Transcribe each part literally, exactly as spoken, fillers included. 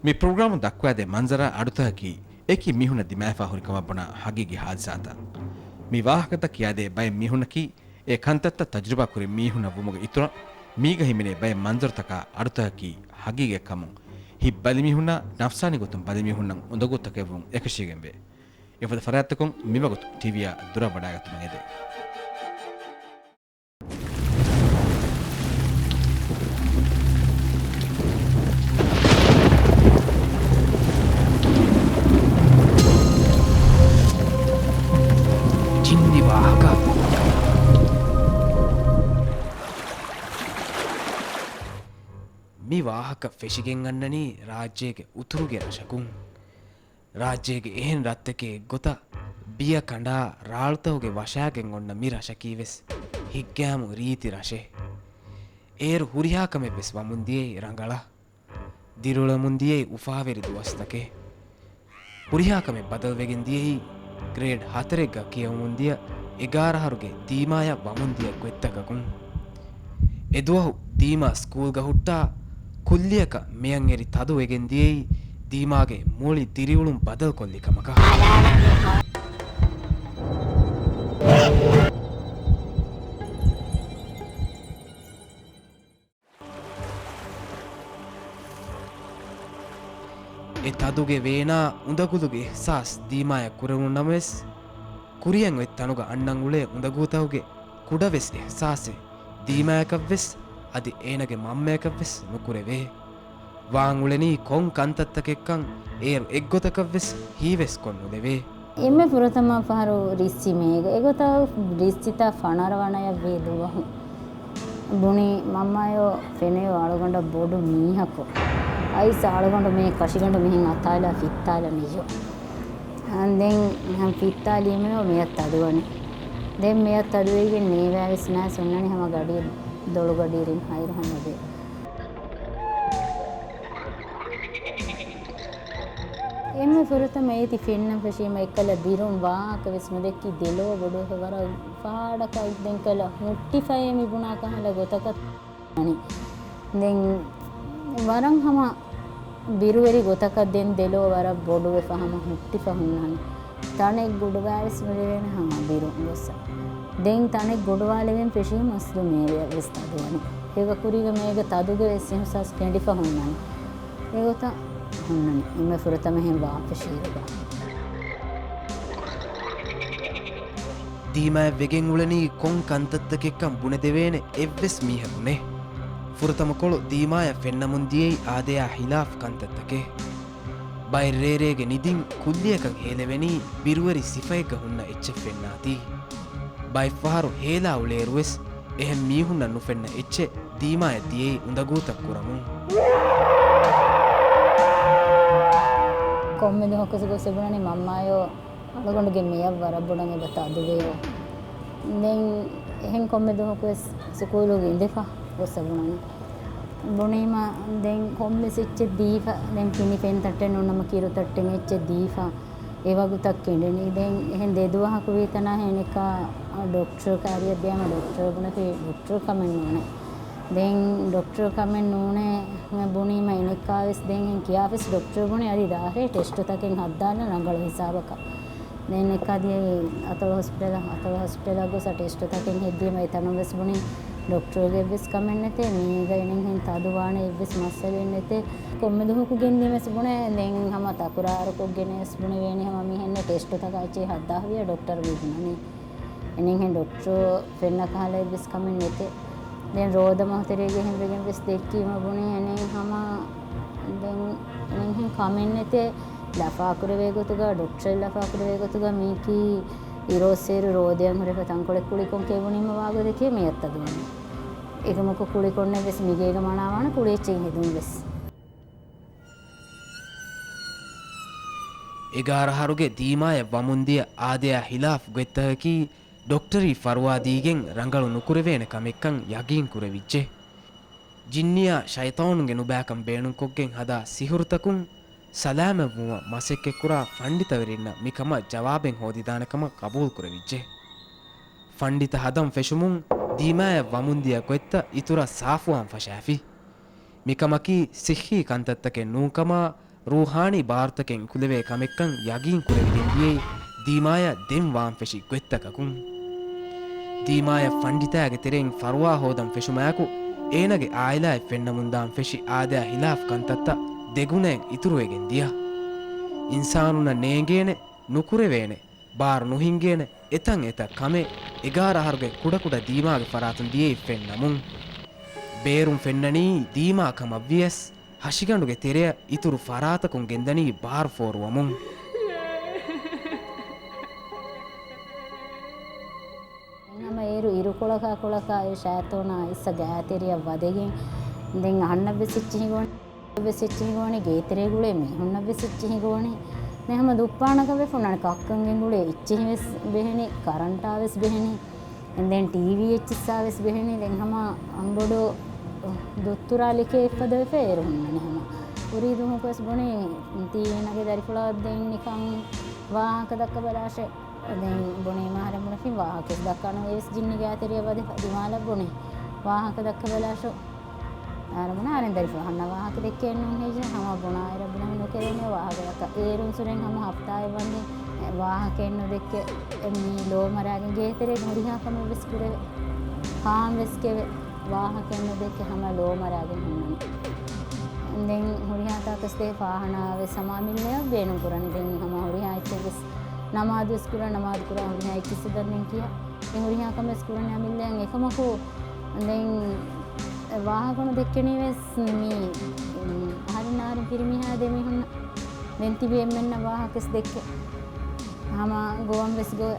މި ޕްރޮގްރާމުން ދައްކުވާދޭ މަންޒަރާ އަޑުތަކަކީ އެކި މީހުންނަށް ދިމާވެފާ ހުރި ކަމަށް ބުނާ ހަގީގީ ހާދިސާތައް. މި ވާހަކަތައް ކިޔާދޭ ބައެއް މީހުންނަކީ އެ ކަންތައްތައް ތަޖުރިބާ ކުރި މީހުންނަށް ވުމުގެ އިތުރަށް، މީގަ ހިމެނޭ ބައެއް މަންޒަރުތަކާ އަޑުތަކަކީ ހަގީގަތް ކަމުން، ހިތް ބަލިމީހުންނާ ނަފްސާނީ ގޮތުން ބަލިމީހުންނަށް އުނދަގޫތަކެއްވުން އެކަށީގެންވޭ. އެފަދަ ފަރާތްތަކުން މިވަގުތު ޓީވީއާ ދުރަށް ވަޑާގަތުމަށް އެދޭ. ޖިންނި ވާހަކަ. މި ވާހަކަ ފެށިގެން އަންނަނީ ރާއްޖޭގެ އުތުރުގެ ރަށަކުން. ރާއްޖޭގެ އެހެން ރަށްތަކެއް އެއްގޮތަށް ބިޔަ ކަނޑާ ރާޅުތަކުގެ ވަށާގެން އޮންނަ މި ރަށަކީ ވެސް ހިތްގައިމު ރީތި ރަށެއް. އޭރު ހުރިހާ ކަމެއް ވެސް ވަމުން ދިޔައީ ރަނގަޅަށް. ދިރިއުޅެމުން ދިޔައީ އުފާވެރި ދުވަސްތަކެއް. ހުރިހާ ކަމެއް ބަދަލުވެގެން ދިޔައީ ގްރޭޑް ހަތަރެއްގަ ކިޔަވަމުން ދިޔަ އެގާރަ އަހަރުގެ ދީމާޔަށް ވަމުން ދިޔަ ގޮތްތަކަކުން. އެދުވަހު ދީމާ ސްކޫލްގަ ހުއްޓާ ކުއްލިއަކަށް މެޔަށް އެރި ތަދު ވެގެން ދިޔައީ ދީމާގެ މުޅި ދިރިއުޅުން ބަދަލުކޮށްލި ކަމަކަށް. އެ ތަދުގެ ވޭނާ އުނދަގުލުގެ އިޙްސާސް ދީމާޔަށް ކުރެވުނު ނަމަވެސް، ކުރިއަށް އޮތް ތަނުގަ އަންނަން އުޅޭ އުނދަގޫތަކުގެ ކުޑަވެސް އިޙްސާސެއް ދީމާޔަކަށްވެސް އަދި އޭނަގެ މަންމަޔަކަށްވެސް ނުކުރެވޭ. ވާން އުޅެނީ ކޮން ކަންތައްތަކެއްކަން އޭރު އެއްގޮތަކަށްވެސް ހީވެސް ކޮށް ނުލެވޭ. އެންމެ ފުރަތަމަ ފަހަރު ރިއްސި މޭގަ. އެގޮތަށް ރިއްސިތާ ފަނަރަ ވަނަޔަށް ވީ ދުވަހު. ބުނި މަންމަޔޯ ފެނެޔޯ އަޅުގަނޑަށް ބޮޑު މީހަކު. އައިސް އަޅުގަނޑު މޭ ކަށިގަނޑު މިހެން އަތާލާ ފިއްތާލަނިއްޔޯ. ދެން ހަމަ ފިއްތާލީމަޔޯ މެޔަށް ތަދުވަނީ. ދެން މެޔަށް ތަދުވެގެން ނޭވާވެސް ނާސް އޮންނަނީ ހަމަ ގަޑި ދޮޅުގަޑިއިރިން ހައިރު ހަމަ ދޭ. އެންމެ ފުރަތަމަ އޭތި ފެންނަން ފެށީމަ އެއްކަލަ ބިރުން ވާހަކަ ވެސް ނުދެއްކި ދެލޯ ބޮޑުވެފަ ވަރަށް ފާޑަކަށް ދެން ކަލަ ހުއްޓިފައޭ މި ބުނާ ކަހަލަ ގޮތަކަށް ވަނީ. ދެން ވަރަށް ހަމަ ބިރުވެރި ގޮތަކަށް ދެން ދެލޯ ވަރަށް ބޮޑުވެފަ ހަމަ ހުއްޓިފަ ހުންނާނެ. ތަނެއް ގުޑުވާވެސް ނުލެވޭނެ ހަމަ ބިރު ގޮއްސަ. ދެން ތަނެއް ގުޑުވާލެވެން ފެށީ މަސްލު މޭވެއަށް ވެސް ތަދުވަނީ. އޭގަ ކުރީގަ މޭގަ ތަދުގެ ވެސް އިހުސާސް ކެނޑިފަ ހުންނަނީ. އެގޮތަށް ހުންނަނީ. އެންމެ ފުރަތަމަ ހެން ވާފެށީގަ. ދީމާޔަށް ވެގެން އުޅެނީ ކޮން ކަންތައްތަކެއްކަން ބުނެދެވޭނެ އެއްވެސް މީހަކު ނެތް. ފުރަތަމަކޮޅު ދީމާޔަށް ފެންނަމުން ދިޔައީ އާދަޔާ ހިލާފް ކަންތައްތަކެއް. ބައެއް ރޭރޭގެ ނިދިން ކުއްލިއަކަށް ހޭލެވެނީ ބިރުވެރި ސިފައެއްގަ ހުންނަ އެއްޗެއް ފެންނާތީ. ބައެއްފަހަރު ހޭލާ އުޅޭއިރުވެސް އެހެން މީހުންނަށް ނުފެންނަ އެއްޗެއް ދީމާޔަށް ދިޔައީ އުނދަގޫތައް ކުރަމުން. ކޮންމެ ދުވަހަކުވެސް ގޮސް އެބުނަނީ މަންމާޔޯ އަޅުގަނޑުގެ މެޔަށް ވަރަށް ބޮޑަށް އެބަ ތަދުވެޔޯ. ދެން އެހެން ކޮންމެ ދުވަހަކުވެސް ސުކޫލުގަ އިނދެފަ ގޮސް އެބުނަނީ. ބުނީމަ ދެން ކޮންމެސް އެއްޗެއް ދީފަ، ދެން ފިނި ފެން ތައްޓެއް ނޫންނަމަ ކިރު ތައްޓެއް އެއްޗެއް ދީފަ. އެ ވަގުތަށް ކެނޑެނީ. ދެން އެހެން ދެ ދުވަހަކު ވީތަނާ އެނެއްކާ ޑޮކްޓަރު ކާރިއަށް ދިޔާމަ ޑޮކްޓަރު ބުނެފި ޑޮކްޓަރު ކަމެއް ނޫނޭ. ދެން ޑޮކްޓަރު ކަމެއް ނޫނޭ ބުނީމަ އެނެއްކާވެސް ދެން ކިޔާފިސް ޑޮކްޓަރު ބުނި އަދި ދާހޭ ޓެސްޓުތަކެއް ހައްދާން ރަނގަޅު ހިސާބަކަށް. ދެން އެނެއްކާ ދިޔައީ އަތޮޅު ހޮސްޕިޓަލަށް، އަތޮޅު ހޮސްޕިޓަލަށް ގޮސް ޓެސްޓުތަކެއް ހެއްދީމަ އެތަނުން ވެސް ބުނި ޑޮކްޓަރުގެ ވެސް ކަމެއް ނެތޭ، މީގަ އެނެއްހެން ތަދު ވާނެ އެއްވެސް މައްސަލައެއް ނެތޭ. ކޮންމެ ދުވަހަކު ގެންދިޔަ ވެސް ބުނެ، ދެން ހަމަ ތަކުރާރުކޮށްގެނެސް ބުނެވޭނެ ހަމަ މިހެންނެ ޓެސްޓުތަކާ އެއްޗެއް ހައްދާހުރިޔާ ޑޮކްޓަރު މި ބުނަނީ. އެނެއްހެން ޑޮކްޓަރު ފެންނަ ކަހަލަ އެއްވެސް ކަމެއް ނެތޭ. ދެން ރޯދަ މަހުތެރޭގެ ހެންވެގެން ވެސް ދެއްކީމަ ބުނީ އެނެއް ހަމަ ދެން އެނެއްހެން ކަމެއް ނެތޭ. ލަފާކުރެވޭ ގޮތުގަ، ޑޮކްޓަރެއް ލަފާކުރެވޭ ގޮތުގަ މީކީ އިރޯއްސޭރު ރޯދަޔަށް ހުރެފަ ތަންކޮޅެއް ކުޅިކޮން ކެބުނީމަ ވާގޮތަކީ މިއަށް ތަދުވަނީ. އެކަމަކު ކުޅިކޮންނެއް ވެސް މިގޭގަ މަނާވާނެ ކުޅި އެއްޗެއް ހެދުން ވެސް. އެގާރަ އަހަރުގެ ދީމާޔަށް ވަމުންދިޔަ އާދަޔާ ހިލާފް ގޮތްތަކަކީ ޑޮކްޓަރީ ފަރުވާ ދީގެން ރަނގަޅު ނުކުރެވޭނެ ކަމެއްކަން ޔަގީން ކުރެވިއްޖެ. ޖިންނިއާ ޝައިޠާނުންގެ ނުބައިކަން ބޭނުންކޮށްގެން ހަދާ ސިހުރުތަކުން ސަލާމަތްވުމަށް މަސައްކަތްކުރާ ފަންޑިތަވެރިންނަށް މިކަމަށް ޖަވާބެއް ހޯދިދާނެކަމަށް ޤަބޫލުކުރެވިއްޖެ. ފަންޑިތަ ހަދަން ފެށުމުން ދީމާޔަށް ވަމުންދިޔަ ގޮތްތައް އިތުރަށް ސާފުވާން ފަށާފި. މިކަމަކީ ސިއްހީ ކަންތައްތަކެއް ނޫންކަމާ، ރޫޙާނީ ބާރުތަކެއް އުކުލެވޭ ކަމެއްކަން ޔަގީން ކުރެވިގެން ދިޔައީ ދީމާޔަށް ދެން ވާން ފެށި ގޮތްތަކަކުން. ދީމާޔަށް ފަންޑިތާގެ ތެރެއިން ފަރުވާ ހޯދަން ފެށުމާއެކު، އޭނަގެ އާއިލާއެއް ފެންނަމުންދާން ފެށި އާދަޔާ ހިލާފް ކަންތައްތައް ދެގުނައެއް އިތުރުވެގެން ދިޔަ. އިންސާނުންނަށް ނޭނގޭނެ، ނުކުރެވޭނެ، ބާރު ނުހިންގޭނެ، އެތަން އެތައް ކަމެއް އެގާރަ އަހަރުގެ ކުޑަކުޑަ ދީމާގެ ފަރާތުން ދިޔައީ ފެންނަމުން، ބޭރުން ފެންނަނީ ދީމާ ކަމަށްވިޔަސް، ހަށިގަނޑުގެ ތެރެއަށް އިތުރު ފަރާތަކުން ގެންދަނީ ބާރު ފޯރުވަމުން. ހަމަ އޭރު އިރުކޮޅަކާ ކޮޅަކާ އެ ޝާތޯނާ އިސްސަ ގާތެރިއަށް ވަދެގެން، ދެން އަހަންނަށްވެސް އެއްޗެހި ގޮން. ވެސް އެއްޗެހި ގޯނި، ގޭތެރޭ ގުޅޭ މީހުންނަށް ވެސް އެއްޗެހި ގޯނި. ދެން ހަމަ ދުއްޕާނަކަށް ވެފަ ހުންނާނެ، ކައްކަން ގެންގުޅޭ އެއްޗެހި ވެސް ބެހެނީ، ކަރަންޓާ ވެސް ބެހެނީ. ދެން ޓީވީ އެއްޗިއްސާ ވެސް ބެހެނީ. ދެން ހަމަ އަނބޮޑު ދުއްތުރާ ލެކޭ އެއްފަދަ ވެފަ އޭރު ހުންނަނީ ހަމަ. ކުރީ ދުވަހަކު ވެސް ބުނީ، ތީ އޭނަގެ ދަރިފުޅަށް ދެން ނިކަން ވާހަކަ ދައްކަ ބަލާށޭ. ދެން ބުނީމަ އަހަރެން ބުނެފިން ވާހަކަ ދައްކާނު އެވެސް ޖިންނި ގާތެރިއަށް ވަދެފަ ދިމާލަށް ބުނީ. ވާހަކަ ދައްކަ ބަލާށޯ. އަހަރެން ބުނާ އަހަރެން ދަރިފުޅަށް ހަންނަ ވާހަކަ ދެއްކޭ ނޫން ހެއްޔޭ؟ ހަމަ ބުނާއިރަށް ބުނެ ނުކެރޭނެ ވާހަކަ ދައްކަ. އޭރުން ސުރެން ހަމަ ހަފްތާއެއް ވަންދެން ވާހަކައެއް ނުދެއްކެ މީ ލޯ މަރާގެން ގޭތެރޭގަ ހުރިހާ ކަމެއް ވެސް ކުރެވެ. ހާން ވެސް ކެވެ. ވާހަކައެއް ނުދެއްކެ ހަމަ ލޯ މަރާގެން ހުންނަނީ. ދެން ހުރިހާ ތާކަސް ދޭ ފާހަނާ ވެސް ހަމަ އަމިއްލަޔަށް ބޭނުން ކުރަނީ. ދެން ހަމަ ހުރިހާ އެއްޗެއް ވެސް ނަމާދު ވެސް ކުރާ، ނަމާދު ކުރާ ހުރިހާ އެއްޗިއްސު ދަން ދެން ކިޔާ. ދެން ހުރިހާ ކަމެއް ވެސް ކުރަނީ އަމިއްލަޔަށް އެކަމަކު ދެން ވާހަކަ ނުދެއްކެނީ ވެސް މީ، އަހަރެން އަހަރެން ފިރިމީހާ ދެމީހުންނަށް ދެން ތިބި އެންމެންނަށް ވާހަކަ ވެސް ދެއްކެ. ހަމަ ގޮވަން ވެސް ގޮވެ.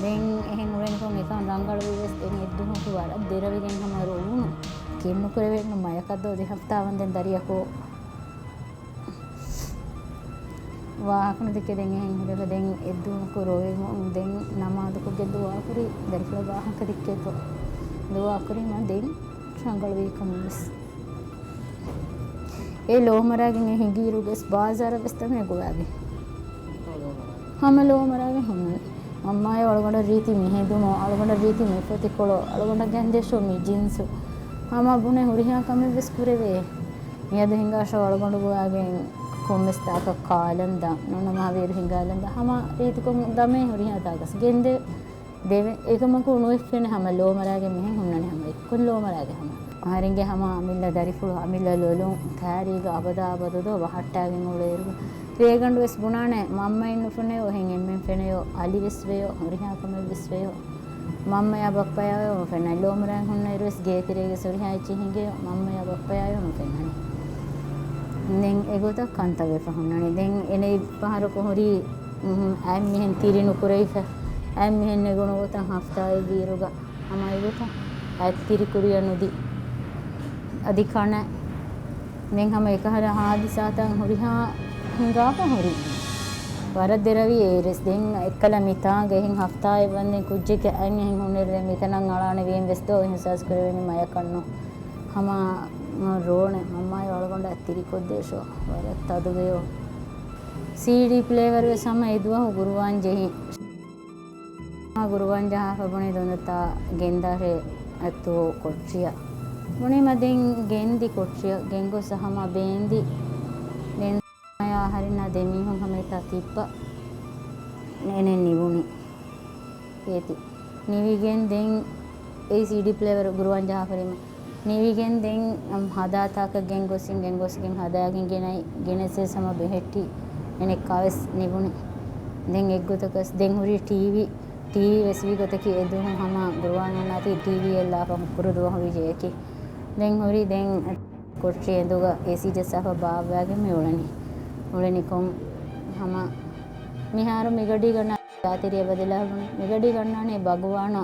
ދެން އެހެން އުޅެނިކޮށް އެކަން ރަނގަޅުވި ވެސް ދެން އެއްދުވަހަކު ވަރަށް ދެރަވިގެން ހަމަ ރޮވުނު. ކެއްނުކުރެވޭނު މަޔަކަށް ދޯ ދެ ހަފްތާ ވަންދެން ދަރިއަކު ވާހަކަ ނުދެއްކޭ ދެން އެހެން ހުރެފަ ދެން އެއްދުވަހަކު ރޮވެމުން ދެން ނަމާދުކޮށްގެން ދުޢާކުރި ދަރިފުޅަށް ވާހަކަ ދެއްކޭތޯ ދުޢާކުރީމަ ދެން ރަނގަޅުވީ ކަމުން ވެސް. އެ ލޯ މަރާގެން އެ ހިނގިއިރު ގެސް ބާޒާރަށް ވެސް ތަނެއް ގޮވާގެން. ހަމަ ލޯ މަރާގެން ހުންނަނީ. މަންމާއެއް އަޅުގަނޑަށް ރީތި މި ހެދުމު، އަޅުގަނޑަށް ރީތި މި ފޮތިކޮޅު، އަޅުގަނޑަށް ގެންދޭށޯ މި ޖިންސު. ހަމަ ބުނެ ހުރިހާ ކަމެއް ވެސް ކުރެވޭ. މިއަދު ހިނގާށޯ އަޅުގަނޑު ގޮވާގެން ކޮންމެސް ތާކަށް ކާލަން ދާ، ނޫނަ މާ ވޭރު ހިނގާލަން ދާ، ހަމަ ރީތިކޮށް ދަމޭ ހުރިހާ ތާކަސް ގެންދެވޭ. އެކަމަކު ނުވެފެނެ ހަމަ ލޯ މަރާގެ މިހެން ހުންނަނީ ހަމަ އެއްކޮށް ލޯ މަރާގެ ހަމަ. އަހަރެންގެ ހަމަ އަމިއްލަ ދަރިފުޅު އަމިއްލަ ލޮލުން ކާރީގަ އަބަދާ އަބަދު ދޯ ބަހައްޓާގެން އުޅޭއިރު ރޭގަނޑު ވެސް ބުނާނެ މަންމައެއް ނުފެނެޔޯ، އެހެން އެންމެން ފެނެޔޯ، އަލި ވެސް ވެޔޯ، ހުރިހާ ކަމެއް ވެސް ވެޔޯ. މަންމަޔާ ބައްޕަޔާޔޯ ނުފެންނަނީ. ލޯ މަރާގެ ހުންނައިރު ވެސް ގޭތެރޭގެ ހުރިހާ އެއްޗެއް ހިނގެޔޯ، މަންމަޔާ ބައްޕަޔާޔޯ ނުފެންނަނީ. ދެން އެގޮތަށް ކަންތައް ވެފަ ހުންނަނީ. ދެން އެނެއް ފަހަރަކު ހުރީ، އުހު، އަތް މިހެން ތިރި ނުކުރެވިފަ. އަތް މިހެން ނެގުނު ގޮތަށް ހަފްތާއެއް ވީއިރުގަ ހަމަ އެގޮތަށް އަތް ތިރި ކުރިއަށް ނުދީ. އަދި ކަނެ. ދެން ހަމަ އެކަހަލަ ހާދިސާތައް ހުރިހާ ހިނގާފަ ހުރި. ވަރަށް ދެރަވި އޭރުވެސް. ދެން އެއްކަލަ މިތާނގަ އެހެން ހަފްތާއެއް ވަންދެން ކުއްޖެއްގެ އަތް އެހެން ހުންނައިރު ދެން މިތަނަށް އަޅާނެ ވީން ވެސް ދޯ އިހުސާސް ކުރެވެނީ މަޔަކަށްނު. ހަމަ ރޯނެ މަންމާއި އަޅުގަނޑަށް ތިރިކޮށްދޭށޯ ވަރަށް ތަދުވެޔޯ. ސީޑީ ޕްލޭވަރު ވެސް ހަމަ އެދުވަހު ގުރުވާން ޖެހި. ގުރުވާން ޖަހާފަ ބުނި ދޮންދަތާ ގެންދާށޭ އަތު ކޮޓްރިއަށް. ބުނީމަ ދެން ގެންދި ކޮޓްރިއަށް ގެންގޮސް ހަމަ ބޭންދި. ދެން އަހަރެންނާ ދެމީހުން ހަމަ އެތާ ތިއްބަ އެނެއް ނިވުނީ. އޭތި. ނިވިގެން ދެން އެ ސީޑީ ޕްލޭވަރު ގުރުވާން ޖަހާފަރީމަ. ނިވިގެން ދެން ހަދާ ތާކަށް ގެންގޮސް، ގެންގޮސްގެން ހަދާގެން ގެނައި، ގެނެސް ހަމަ ބެހެއްޓި އެނެއްކާވެސް ނިވުނީ. ދެން އެއްގޮތަކަސް ދެން ހުރީ ޓީވީ، ޓީވީ ވެސް ވީ ގޮތަކީ އެދުވަހު ހަމަ ގުރުވާން އަންނާތީ ޓީވީ އެއްލާފަ ކުރު ދުވަހު ވި ޖެޔަކީ. ދެން ހުރީ ދެން ކޮޓްރި އެނދުގަ އޭސީ ޖައްސާފަ ބާއްވާގެން މި އުޅެނީ. އުޅެނިކޮށް ހަމަ މިހާރު މިގަޑީގަންނާ ގާތެރިއަށް ބަދަލާ ބުނި. މިގަޑީގަންނާނީ ބަގުވާނަ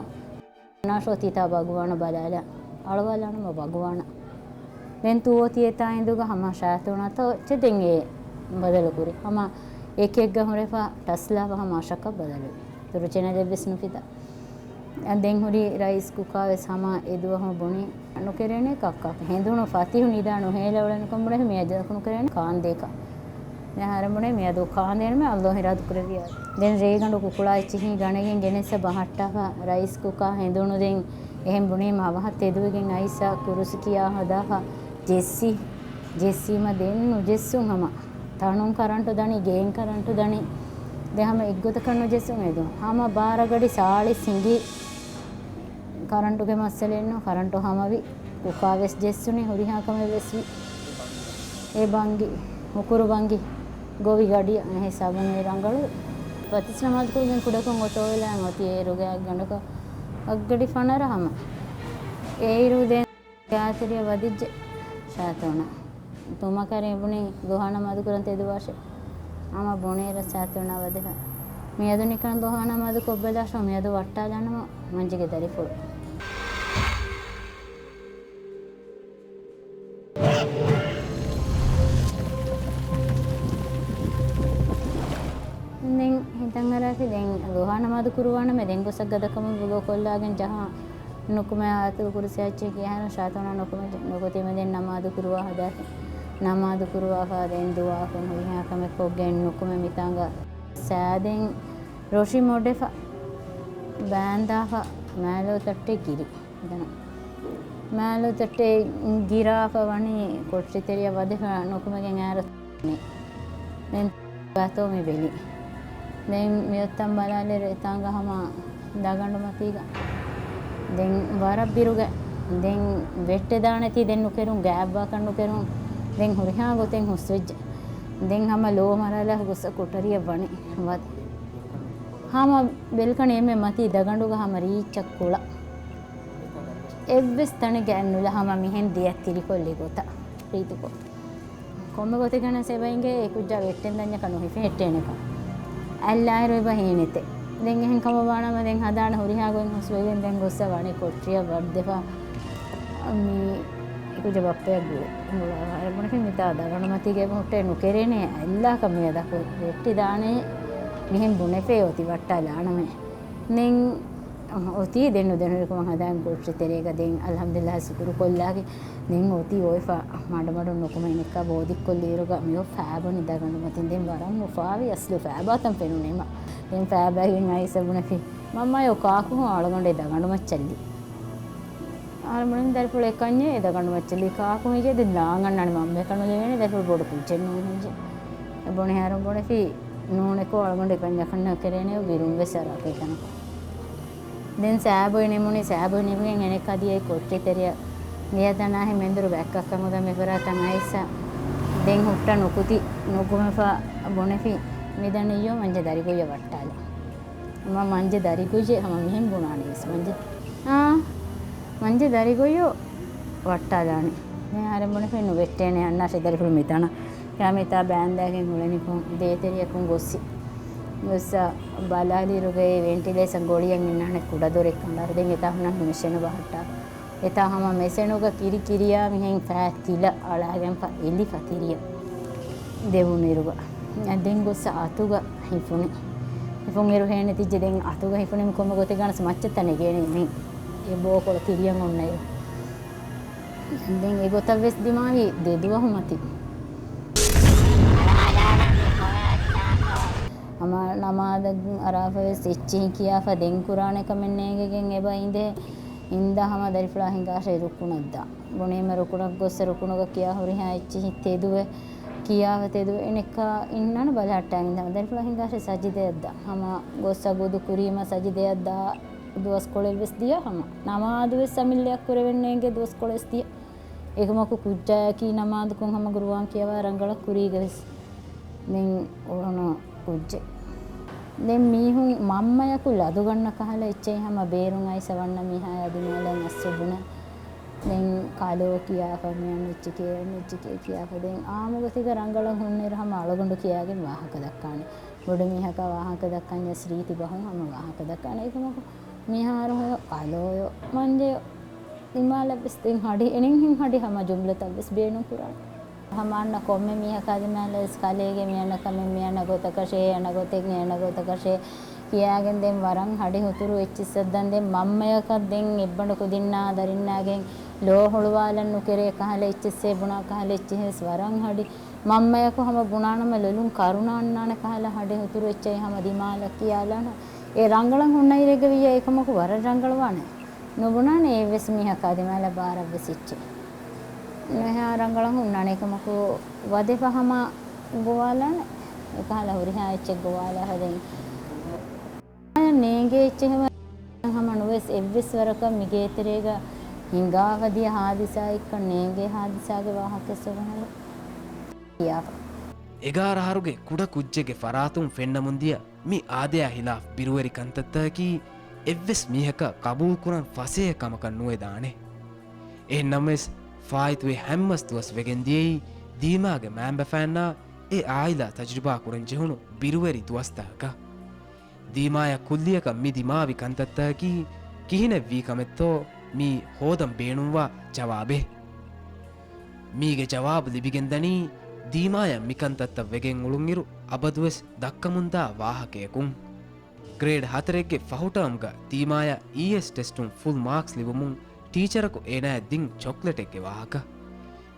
ނާޝޯ ތިތާ ބަގުވާނަ ބަލާލާ. އަޅުވާލާނަމަ ބަގުވާނަ. ދެން ތޫއޮތީ އެތާ އިނދުގަ ހަމަ ޝާތޯނަތޯ ޗެ ދެން އެ ބަދަލު ކުރި. ހަމަ އެކެއްގަ ހުރެފަ ޓަސްލާފަ ހަމަ އަށަކަށް ބަދަލު. ތުރު ޗެނަލެއް ވެސް ނުފިތާ. އަ، ދެން ހުރި ރައިސް ކުކާ ވެސް ހަމަ އެދުވަހު ބުނި. ނުކެރޭނެ ކައްކާ. ހެނދުނު ފަތިހު ނިދާ ނުހޭލަ އުޅެނިކޮން ބުނެ މިއަދަކު ނުކެރޭނެ ކާންދޭކަށް. ދެން ހަރަ ބުނެ މިއަދު ކާންދޭންމެ އައްލޯ އިރާދަ ކުރެއްވިޔާ. ދެން ރޭގަނޑު ކުކުޅާ އެއްޗިހި ގަނެގެން ގެނެސް ބަހައްޓާފަ ރައިސް ކުކާ ހެނދުނު ދެން އެހެން ބުނީމަ އަވަހަށް ތެދުވެގެން އައިސް ކުރުސި ކިޔާ ހަދާފަ ޖެއްސި. ޖެއްސީމަ ދެން ނުޖެއްސުން ހަމަ. ތަނުން ކަރަންޓު ދަނީ، ގޭން ކަރަންޓު ދަނީ. ދެ ހަމަ އެއްގޮތަކަށް ނުޖެއްސުން އެދުން. ހަމަ ބާރަ ގަޑި ސާޅީސް ހިނގި ކަރަންޓުގެ މައްސަލައެއްނު، ކަރަންޓު ހަމަވި، ކުކާ ވެސް ޖެއްސުނީ، ހުރިހާ ކަމެއް ވެސް ވި. އެ ބަންގި، ހުކުރު ބަންގި، ގޮވި ގަޑި، އެ ހިސާބުން އެ ރަނގަޅު. ފަތިސް ނަމާދު ކުރުގެން ކުޑަކޮށް އޮތޯވެލާން އޮތީ އޭރުގެ ގަނޑަކަށް އަށްގަޑި ފަނަރަ ހަމަ. އޭރު ދެން ގާތެރިއަށް ވަދެއްޖެ ޝާތޯނާ. ތުމަކަރެއް ބުނި ދުހާ ނަމާދު ކުރަން ތެދުވާށޭ. ހަމަ ބުނޭރަށް ޝާތޯނާ ވަދެފަ. މިއަދު ނިކަން ދުހާ ނަމާދު ކޮށްބަލާށޯ، މިއަދު ވައްޓާލާނަމަ މަންޖެގެ ދަރިފުޅު. ދެން ހިތަށް އަރާފި ދެން ދުހާ ނަމާދު ކުރުވާނަމޭ، ދެން ގޮސް ގަދަކަމުން ވުޟޫ ކޮށްލާގެން ޖަހާ. ނުކުމެ އާޔަތުލް ކުރުސި އައްޗޭ ކިޔާހެން ޝާތޯނާ ނުކުމެ، ނުކުތީމަ ދެން ނަމާދު ކުރުވާ ހަދާފި. ނަމާދު ކުރުވާފަ ދެން ދުޢާކޮށް ހުރިހާ ކަމެއް ކޮށްގެން ނުކުމެ މިތާނގަ ސާދެން ރޮށި މޮޑެފަ ބާންދާފަ މާލޯ ތައްޓެއް ގިރި. މިތަނަށް މާލޯ ތައްޓެއް ގިރާފަ ވަނީ ކޮޓްރިތެރެއަށް ވަދެފަ ނުކުމެގެން އާރު ދެން ގާތޯ މި ބެލި. ދެން މިއޮއްތަން ބަލާލިއިރު އެތާނގަ ހަމަ ދަގަނޑުމަތީގަ. ދެން ވަރަށް ބިރުގަ. ދެން ވެއްޓެދާނެތީ ދެން ނުކެރުން، ގާތްވާކަށް ނުކެރުން. ދެން ހުރިހާ ގޮތެއް ހުސްވެއްޖެ. ދެން ހަމަ ލޯ މަރާލާ ގޮސް ކޮޓަރިއަށް ވަނީ. ވަ-، ހަމަ ބެލިކަނި އެންމެ މަތީ ދަގަނޑުގަ ހަމަ ރީއްޗަށް ކުޅަ. އެއްވެސް ތަނެއްގަ އެއްނުލަ ހަމަ މިހެން ދެއަތް ތިރިކޮށްލި ގޮތަށް ރީތިކޮށް. ކޮންމެ ގޮތެއްގަނެސް އެބަ އިނގޭ އެ ކުއްޖާ ވެއްޓެން ދަންޏަކަށް ނުހިފެހެއްޓޭނެކަން. އައްލާއިރު އެބަ ހޭނެތެ. ދެން އެހެން ކަމަށް ވާނަމަ ދެން ހަދާނެ ހުރިހާ ގޮތް ހުސްވެގެން ދެން ގޮއްސަ ވަނީ ކޮޓްރިއަށް ވައްދެފަ. މި އެ ކުއްޖާ ބައްޕަޔަށް ގުޅޭ. އަޅެ ބުނެފި މިތާ ދަގަނޑުމަތީގަ އެބަ ހުއްޓޭ ނުކެރޭނެ އައްލާކަށް މިއަދަކު ވެއްޓި ދާނެ މިހެން ބުނެފޭ އޮތީ ވައްޓާލާނަމޭ. ދެން އޮތީ ދެން ނުދެންނެވިކަމަށް ހަދާން ކޮޓްރިތެރޭގަ ދެން އަލްޙަމްދުލިއްލާހް ޝުކުރު ކޮށްލާގެ ދެން އޮތީ އޮތްފަ މަޑުމަޑުން ނުކުމެ އިނެއްކާ ބޯދިއްކޮށްލިއިރުގަ މިއޮތް ފައިބަނި ދަގަނޑުމަތިން ދެން ވަރަށް ނުފާވި އަސްލު ފައިބާތަން ފެނުނީމަ. ދެން ފައިބައިގެން އައިސް ބުނެފި މަންމަޔޯ ކާކު ހުން އަޅުގަނޑު އެ ދަގަނޑުމައްޗަށްލީ. އަޅު ބުނެފި ދަރިފުޅު އެކަންޏޭ އެ ދަގަނޑުމައްޗަށްލީ ކާކު ހުން އިޖޭ ދެން ލާނގަންނާނެ މަންމަޔަކަށް ނުލެވޭނެ ދަރިފުޅު ބޮޑު ކުއްޖެއް ނޫން ހުން އިޖޭ. ބުނެ ހަރު ބުނެފި ނޫނެކޯ އަޅުގަނޑު އެކަންޏަކަށް ނުކެރޭނެ ބިރުން ވެސް އަރާފަ އެތަނަކަށް. ދެން ސާބޮއި ނިމުނީ، ސާބޮއި ނިމިގެން އެނެއްކާ ދިޔައީ ކޮޓްރި ތެރެއަށް. ދިޔަ ތަނާހި މެންދުރު ބައްކައްކަން އުދަ މިފަރާތަށް އައިސް. ދެން ހުއްޓަ ނުކުތި ނުކުމެފަ ބުނެފި މިދަނީޔޯ މަންޖެ ދަރިގޮއްޔަށް ވައްޓާލަން. މަ މަންޖެ ދަރިގޮއްޔެއް ހަމަ މިހެން ބުނާނީ ވެސް މަންޖެ. އާ، މަންޖެ ދަރިގޮއްޔޯ ވައްޓާލާނެ. ދެން އަހަރެން ބުނެފި ނުވެއްޓޭނެ އަންނާށޭ ދަރިފުޅު މިތަނަށް. ކާ މިތާ ބާންދާގެން އުޅެނިކޮށް ދޭތެރެއަކުން ގޮއްސި. ގޮއްސަ ބަލާލިއިރުގައި ވެންޓިލޭޝަން ގޮޅިއަށް އިންނާނެ ކުޑަ ދޮރެއް ކަނޑާރު. ދެން އެތާ ހުންނަން މެޝިނު ބަހައްޓާ. އެތާ ހަމަ މެޝިނުގަ ކިރި ކިރިޔާ މިހެން ފައި ތިލަ އަޅާގެންފަ އެލިފަ ތިރިއަށް ދެވުނުއިރުގަ. ދެން ގޮއްސަ އަތުގަ ހިފުނި. ހިފުންއިރު ހޭނެތިއްޖެ ދެން އަތުގަ ހިފުނީމަ ކޮންމެ ގޮތެއްގަނެސް މައްޗަށް ތަނެގޭނެ މި އެ ބޯކޮޅު ތިރިއަށް އޮންނައިރު. ދެން އެގޮތަށް ވެސް ދިމާވީ ދެ ދުވަހު މަތި. ހަމަ ނަމާދަށް އަރާފަ ވެސް އެއްޗިހި ކިޔާފަ ދެން ކުރާނެ ކަމެއް ނޭނގެގެން އެބަ އިނދޭ. އިންދާ ހަމަ ދަރިފުޅާ ހިނގާށޭ ރުކުނަށްދާ. ބުނީމަ ރުކުނަށް ގޮއްސަ ރުކުނުގަ ކިޔާ ހުރިހާ އެއްޗިހި ތެދުވެ ކިޔާފަ ތެދުވެ އިނެއްކާ އިންނާނެ ބަލަހައްޓާގެން ދާ. ދަރިފުޅާ ހިނގާށޭ ސަޖިދައަށްދާ. ހަމަ ގޮއްސަ ގުދު ކުރީމަ ސަޖިދައަށްދާ. ދުވަސްކޮޅެއްވެސް ދިޔަ ހަމަ ނަމާދުވެސް އަމިއްލައަށް ކުރެވެން ނޭނގެ ދުވަސްކޮޅެސް ދިޔަ. އެކަމަކު ކުއްޖާއަކީ ނަމާދުކޮށް ހަމަ ގުރުއާން ކިޔަވާ ރަނގަޅަށް ކުރީގަވެސް ދެން އުޅުނު ކުއްޖެއް. ދެން މީހުން މަންމަޔަކު ލަދުގަންނަ ކަހަލަ އެއްޗެއް ހަމަ ބޭރުން އައިސަ ވަންނަ މީހާޔާ ދިމާލަށް އައްސެ ބުނަ. ދެން ކާލޯ ކިޔާފަ މިއަންނަ އެއްޗެކޭ އަންނަ އެއްޗެކޭ ކިޔާފަ ދެން އާއްމު ގޮތެއްގަ ރަނގަޅަށް ހުންނައިރު ހަމަ އަޅުގަނޑު ކިޔާގެން ވާހަކަ ދައްކާނެ. ބޮޑު މީހަކާ ވާހަކަ ދައްކަންޏަސް ރީތި ބަހުން ހަމަ ވާހަކަ ދައްކާނެ. އެކަމަކު މިހާރު ހޮޔޮ، ކާލޯޔޯ، މަންޖެޔޯ، ދިމާލަށްވެސް ދެން ހަޑި، އެނެއްހެން ހަޑި ހަމަ ޖުމްލަތައްވެސް ބޭނުން ކުރާނެ. ހަމަ އަންނަ ކޮންމެ މީހަކާ ދިމާލަށްވެސް ކަލޭގެ މިއަންނަ ކަމެއް މިއަންނަ ގޮތަކަށޭ، އަންނަ ގޮތެއް އަންނަ ގޮތަކަށޭ ކިޔާގެން ދެން ވަރަށް ހަޑި ހުތުރު އެއްޗިއްސަށް ދަން ދެން މަންމަޔަކަށް ދެން އެއްބަނޑަކު ދިންނާ ދަރިންނާގެން ލޯ ހުޅުވާލަން ނުކެރޭ ކަހަލަ އެއްޗިއްސޭ ބުނާ ކަހަލަ އެއްޗިހެސް ވަރަށް ހަޑި. މަންމަޔަކު ހަމަ ބުނާނަމަ ލޮލުން ކަރުނަ އަންނާނެ ކަހަލަ ހަޑި ހުތުރު އެއްޗެއް ހަމަ ދިމާލަށް ކިޔާލާނަ. އެ ރަނގަޅަށް ހުންނައިރެއްގަ ވިއްޔާ އެކަމަކު ވަރަށް ރަނގަޅުވާނެ. ނުބުނާނެ އެއްވެސް މީހަކާ ދިމާލަށް ބާރަށްވެސް އެއްޗެއް. ނުހާ ރަނގަޅަށް ހުންނާނެ އެކަމަކު ވަދެފަ ހަމަ ގޮވާލާނެ. އެކަހަލަ ހުރިހާ އެއްޗެއް ގޮވާލާފަ ދެން ނޭނގޭ އެއްޗެއް ހަމަ، ހަމަ ނުވެސް އެއްވެސް ވަރަކަށް މިގޭތެރޭގަ ހިނގާފަ ދިޔަ ހާދިސާއެއްކަން ނޭނގޭ ހާދިސާގެ ވާހަކަ އެއްވެސް ކިޔާފަ. އެގާރަ އަހަރުގެ ކުޑަ ކުއްޖެއްގެ ފަރާތުން ފެންނަމުންދިޔަ މި އާދަޔާ ހިލާފް ބިރުވެރި ކަންތައްތަކަކީ އެއްވެސް މީހަކަށް ޤަބޫލުކުރަން ފަސޭހަ ކަމަކަށް ނުވެދާނެ. އެހެންނަމަވެސް، ފާއިތުވި ހަތް މަސް ދުވަސް ވެގެން ދިޔައީ ދީމާގެ މައިންބަފައިންނާ އެ އާއިލާ ތަޖުރިބާ ކުރަން ޖެހުނު ބިރުވެރި ދުވަސްތަކަކަށް. ދީމާޔަށް ކުއްލިއަކަށް މި ދިމާވި ކަންތައްތަކަކީ ކިހިނެއްވީ ކަމެއްތޯ މީ ހޯދަން ބޭނުންވާ ޖަވާބެއް. މީގެ ޖަވާބު ލިބިގެންދަނީ ދީމާޔަށް މިކަންތައްތައް ވެގެން އުޅުންއިރު އަބަދުވެސް ދައްކަމުންދާ ވާހަކަޔަކުން. ގްރޭޑް ހަތަރެއްގެ ފަހު ޓާމްގަ ދީމާޔަށް އީއެސް ޓެސްޓުން ފުލް މާކްސް ލިބުމުން ޓީޗަރަކު އޭނާޔަށް ދިން ޗޮކްލެޓެއްގެ ވާހަކަ.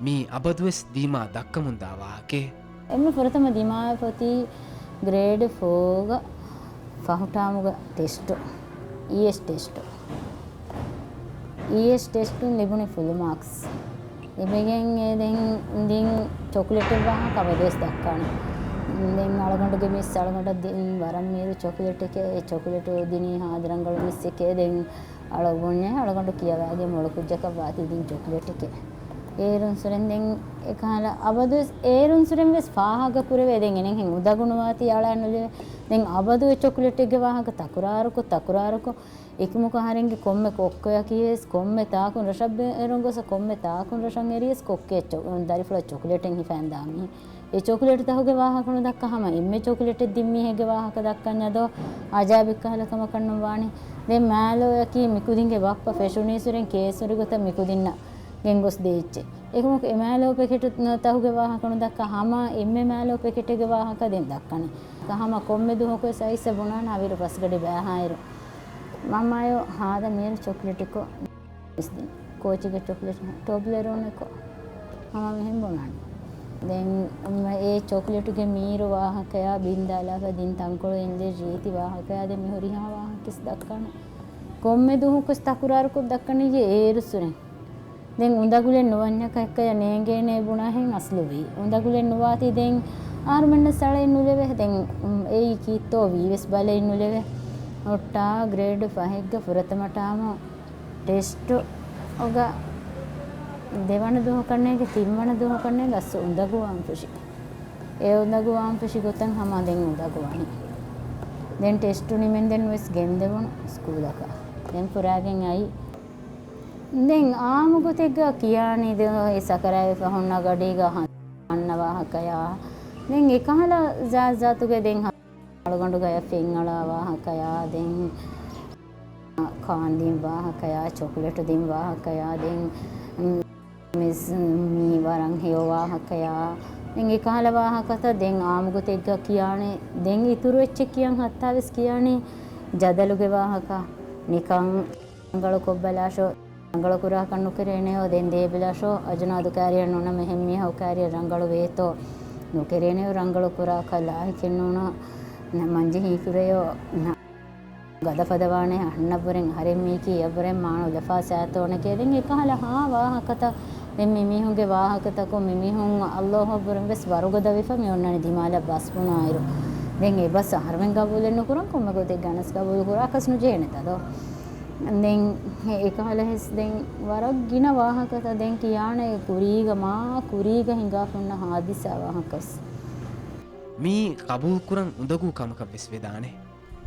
މީ އަބަދުވެސް ދީމާ ދައްކަމުންދާ ވާހަކައެއް. އެންމެ ފުރަތަމަ ދީމާ ފޮތީ ގްރޭޑް ފޯގަ ފަހު ޓާމުގަ ޓެސްޓު، އީއެސް ޓެސްޓު. އީއެސް ޓެސްޓުން ލިބުނީ ފުލް މާކްސް. ލިބިގެން އެ ދެން ދިން ޗޮކްލެޓެއް ވާހަކަ އަބަދުވެސް ދައްކާނެ. ދެން އަޅުގަނޑުގެ މިސް އަޅުގަނޑަށް ދިން ވަރަށް މީރު ޗޮކްލެޓެކޭ، އެ ޗޮކްލެޓު ދިނީ ހާދަ ރަނގަޅު މިސްއެކޭ. ދެން އަޅުގަނޑު ކިޔަވާގެން މޮޅު ކުއްޖަކަށް ވާތީ ދިން ޗޮކްލެޓެކޭ. އޭރުންސުރެން ދެން އެކަހަލަ އަބަދުވެސް އޭރުންސުރެން ވެސް ފާހަގަ ކުރެވޭ. ދެން އެނެހެން އުނދަގޫ ނުވާތީ އަޅާ ނުލެވޭ. ދެން އަބަދު އެ ޗޮކްލެޓެއްގެ ވާހަކަ ތަކުރާރުކޮށް، ތަކުރާރުކޮށް، އެކަމަކު އަހަރެންގެ ކޮންމެ ކޮއްކޮޔަކީ ވެސް، ކޮންމެ ތާކުން ރަށަށް ބޭރުން ގޮސް، ކޮންމެ ތާކުން ރަށަށް އެރިޔަސް ކޮއްކޮއެއް ޗޮ-، ދަރިފުޅަށް ޗޮކްލެޓެއް ހިފައިން ދާ މީހެއް. އެ ޗޮކްލެޓް ތަހުގެ ވާހަކަ ނުދައްކާ ހަމަ އެންމެ ޗޮކްލެޓެއް ދިން މީހެއްގެ ވާހަކަ ދައްކަންޏާ ދޯ؟ އަޖާއިބެއް ކަހަލަ ކަމަކަށް ނުވާނެ. ދެން މާލޯއަކީ މިކުދިންގެ ބައްޕަ ފެށުނީސުރެން ކޭސް ހުރި ގޮތަށް މިކުދިންނަށް ގެންގޮސް ދޭ އެއްޗެއް. އެކަމަކު އެ މާލޯ ޕެކެޓު ތަހުގެ ވާހަކަ ނުދައްކާ ހަމަ އެންމެ މާލޯ ޕެކެޓެއްގެ ވާހަކަ ދެން ދައްކަނީ. ހަމަ ކޮންމެ ދުވަހަކު ވެސް އައިސް ބުނާނެ އަވިރު ފަސްގަޑި ބައިހާއިރު. މަންމައަޔޯ ހާދަ މީރު ޗޮކްލެޓެކޯ. ކޯޗިގެ ޗޮކްލެޓް ޓޮބްލެރޯނެކޯ. ހަމަ މިހެން ބުނާނެ. ދެން އެ ޗޮކްލެޓުގެ މީރު ވާހަކަޔާ ބިންދާލާފަ ދިން ތަންކޮޅު އިންދޭ ރީތި ވާހަކަޔާ ދެން މި ހުރިހާ ވާހަކަސް ދައްކާނެ. ކޮންމެ ދުވަހަކުސް ތަކުރާރުކޮށް ދައްކަނީ އޭރުސުރެން. ދެން އުނދަގުލެއް ނުވަންޏަކަށްކަޔަށް ނޭނގޭނޭ ބުނާހެން އަސްލުވީ. އުނދަގުލެއް ނުވާތީ ދެން އަހަރުމެންނަށް ސަޅައެއް ނުލެވޭ. ދެން އެއީ ކީއްތޯ ވީވެސް ބަލައެއް ނުލެވޭ. ހުއްޓާ ގްރޭޑް ފަހެއްގަ ފުރަތަމަ ޓާމު ޓެސްޓުގަ ދެވަނަ ދުވަހަކަށް ނޭނގެ ތިންވަނަ ދުވަހަކަށް ނޭނގެ އަސްލު އުނދަގޫވާން ފެށި. އެ އުނދަގޫވާން ފެށި ގޮތަށް ހަމަ ދެން އުނދަގޫވާނީ. ދެން ޓެސްޓު ނިމެންދެން ވެސް ގެންދެވުނު ސްކޫލަކަށް. ދެން ފުރާގެން އައި. ދެން އާއްމު ގޮތެއްގަ ކިޔާނީ ދެ އެ ސަކަރާތްވެފަ ހުންނަ ގަޑީގަ ހަންނަ ވާހަކަޔާ. ދެން އެކަހަލަ ޒާތްޒާތުގެ ދެން އަޅުގަނޑުގަޔަށް ފެންއަޅާ ވާހަކަޔާ، ދެން ކާންދިން ވާހަކަޔާ، ޗޮކްލެޓު ދިން ވާހަކަޔާ، ދެން މިސް މީ ވަރަށް ހެޔޮ ވާހަކަޔާ، ދެން އެކަހަލަ ވާހަކަތައް ދެން އާއްމު ގޮތެއްގަ ކިޔާނެ، ދެން އިތުރު އެއްޗެއް ކިޔަން ހައްތާވެސް ކިޔާނީ ޖަދަލުގެ ވާހަކަ. ނިކަން ރަނގަޅު ކޮށްބަލާށޯ، ރަނގަޅު ކުރާކަށް ނުކެރޭނެޔޯ، ދެން ދޭބިލާށޯ، އަޖުނާދު ކާރިއަށް ނޫނަމަ އެހެން މީހަކު ކާރިއަށް ރަނގަޅު ވޭތޯ، ނުކެރޭނެޔޯ، ރަނގަޅު ކުރާކަށް ލާހިކެއް ނޫނާ، ނަ، މަންޖެހީ ކުރެޔޯ، ނަ، ގަދަ ފަދަވާނެ އަހަންނަށްވުރެން އަހަރެން މީކީ އެއަށްވުރެން މާނަ އުލަފާ ސާތޯނެކޭ. ދެން އެކަހަލަ ހާ ވާހަކަތައް ދެން މި މީހުންގެ ވާހަކަތަކުން މި މީހުން އައްލޯހަށްވުރެން ވެސް ވަރުގަދަވެފަ މި އޮންނަނީ ދިމާލަށް ބަސް ބުނާއިރު. ދެން އެ ބަސް އަހަރުމެން ގަބޫލެއް ނުކުރަން ކޮންމެ ގޮތެއްގަ އަނަސް ގަބޫލު ކުރާކަސް ނުޖެހޭނެތަ ދޯ؟ ދެން އެކަހަލަ ހެސް ދެން ވަރަށް ގިނަ ވާހަކަތައް ދެން ކިޔާނެ ކުރީގަ މާ ކުރީގަ ހިނގާފަ ހުންނަ ހާދިސާ ވާހަކަސް. މީ ޤަބޫލުކުރަން އުނދަގޫ ކަމަކަށް ވެސް ވެދާނެ.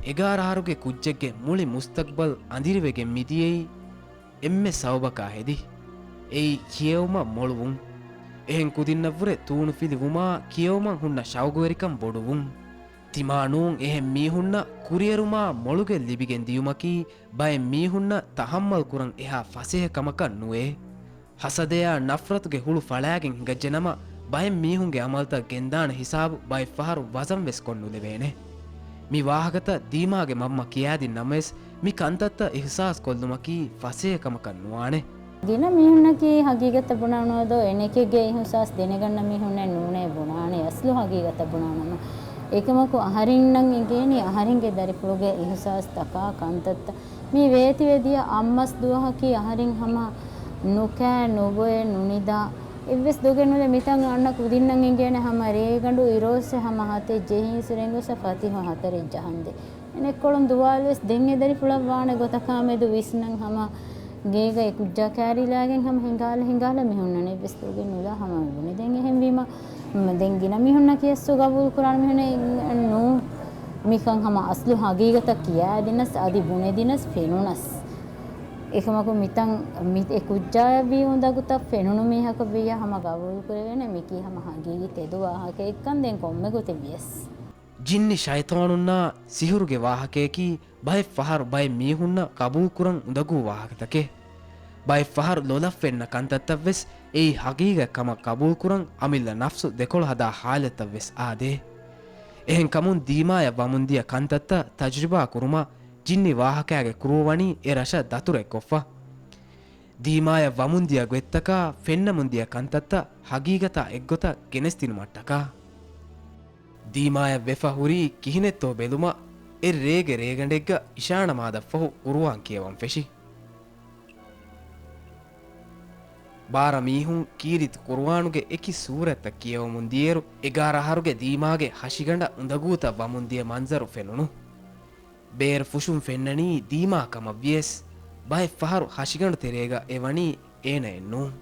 އެގާރަ އަހަރުގެ ކުއްޖެއްގެ މުޅި މުސްތަޤްބަލް އަނދިރިވެގެން މިދިޔައީ އެންމެ ސަބަބަކާ ހެދި. އެއީ ކިޔެވުމަށް މޮޅުވުން. އެހެން ކުދިންނަށްވުރެ ތޫނުފިލި ވުމާ ކިޔެވުމަށް ހުންނަ ޝައުގުވެރިކަން ބޮޑުވުން. ތިމާ ނޫން އެހެން މީހުންނަށް ކުރިއެރުމާ މޮޅުގެ ލިބިގެން ދިޔުމަކީ ބައެއް މީހުންނަށް ތަޙައްމަލް ކުރަން އެހާ ފަސޭހަ ކަމަކަށް ނުވޭ. ހަސަދަޔާ ނަފްރަތުގެ ހުޅު ފަޅާގެން ހިނގައްޖެނަމަ، ބައެއް މީހުންގެ އަމަލްތައް ގެންދާނެ ހިސާބު ބައެއްފަހަރު ވަޒަން ވެސް ކޮށް ނުލެވޭނެ. މި ވާހަކަތައް ދީމާގެ މަންމަ ކިޔާދިން ނަމަވެސް، މި ކަންތައްތައް އިހުސާސް ކޮށްލުމަކީ ފަސޭހަ ކަމަކަށް ނުވާނެ. ގިނަ މީހުންނަކީ ހަގީގަތަށް ބުނާނަމަ ދޯ، އެނެކެއްގެ އިހުސާސް ދެނެގަންނަ މީހުންނެއް ނޫނޭ ބުނާނެ، އަސްލު ހަގީގަތަށް ބުނާނަމަ. އެކަމަކު އަހަރެންނަށް އެނގޭނީ އަހަރެންގެ ދަރިފުޅުގެ އިހުސާސްތަކާ ކަންތައްތައް. މި ވޭތިވެދިޔަ އަށްމަސް ދުވަހަކީ އަހަރެން ހަމަ ނުކާ، ނުބޮއެ، ނުނިދާ، އެއްވެސް ދޮގެއް ނުލާ މިތަން އަންނަ ކުދިންނަށް އެނގޭނެ ހަމަ ރޭގަނޑު އިރުއޮއްސެ ހަމަ ހަތެއް ޖެހި އިސުރެން ގޮސް ފަތިހު ހަތަރެއް ޖަހަންދޭ. އެނެއްކޮޅުން ދުވާލުވެސް ދެން އެދަރިފުޅަށް ވާނެ ގޮތަކާމެދު ވިސްނަން ހަމަ ގޭގަ އެ ކުއްޖާ ކާރިލާގެން ހަމަ ހިނގާލަ ހިނގާލަ މި ހުންނަނީ. އެއްވެސް ދޮގެއް ނުލާ ހަމަ މި ބުނި. ދެން އެހެންވީމަ، މް، ދެން ގިނަ މީހުންނަކީ އަސްލު ގަބޫލު ކުރާނެ މީހުން ނޫ. މިކަން ހަމަ އަސްލު ހަގީގަތަށް ކިޔާދިނަސް، އަދި ބުނެދިނަސް ފެނުނަސް. އެކަމަކު މިތަން މި އެ ކުއްޖާއަށްވީ އުނދަގުތައް ފެނުނު މީހަކަށް ވިއްޔާ ހަމަ ގަބޫލު ކުރެވޭނެ. މިކީ ހަމަ ހަގީގީ ތެދު ވާހަކައެއްކަން ދެން ކޮންމެ ގޮތެއް ވިޔަސް. ޖިންނި ޝައިޠާނުންނާ ސިހުރުގެ ވާހަކަޔަކީ ބައެއް ފަހަރު ބައެއް މީހުންނަށް ގަބޫލުކުރަން އުނދަގޫ ވާހަކަތަކެއް. ބައެއް ފަހަރު ލޮލަށް ފެންނަ ކަންތައްތައްވެސް އެއީ ހަގީގަތް ކަމަށް ގަބޫލުކުރަން އަމިއްލަ ނަފްސު ދެކޮޅު ހަދާ ހާލަތަށްވެސް އާދޭ. އެހެންކަމުން ދީމާޔަށް ވަމުންދިޔަ ކަންތައްތައް ތަޖުރިބާ ކުރުމަށް ޖިންނި ވާހަކައިގެ ކުރުއަށް ވަނީ އެ ރަށަށް ދަތުރެއްކޮށްފަ. ދީމާޔަށް ވަމުންދިޔަ ގޮތްތަކާ ފެންނަމުންދިޔަ ކަންތައްތައް ހަގީގަތާ އެއްގޮތަށް ގެނެސްދިނުމަށްޓަކާ. ދީމާޔަށް ވެފަ ހުރީ ކިހިނެއްތޯ ބެލުމަށް އެއް ރޭގެ ރޭގަނޑެއްގަ އިޝާނަމާދަށްފަހު ޤުރުއާން ކިޔަވަން ފެށި. ބާރަ މީހުން ކީރިތި ޤުރުއާނުގެ އެކި ސޫރަތްތައް ކިޔަވަމުން ދިޔައިރު، އެގާރަ އަހަރުގެ ދީމާގެ ހަށިގަނޑަށް އުނދަގޫތައް ވަމުންދިޔަ މަންޒަރު ފެނުނު. ބޭރު ފުށުން ފެންނަނީ ދީމާ ކަމަށް ވިޔަސް، ބައެއް ފަހަރު ހަށިގަނޑު ތެރޭގަ އެ ވަނީ އޭނައެއް ނޫން.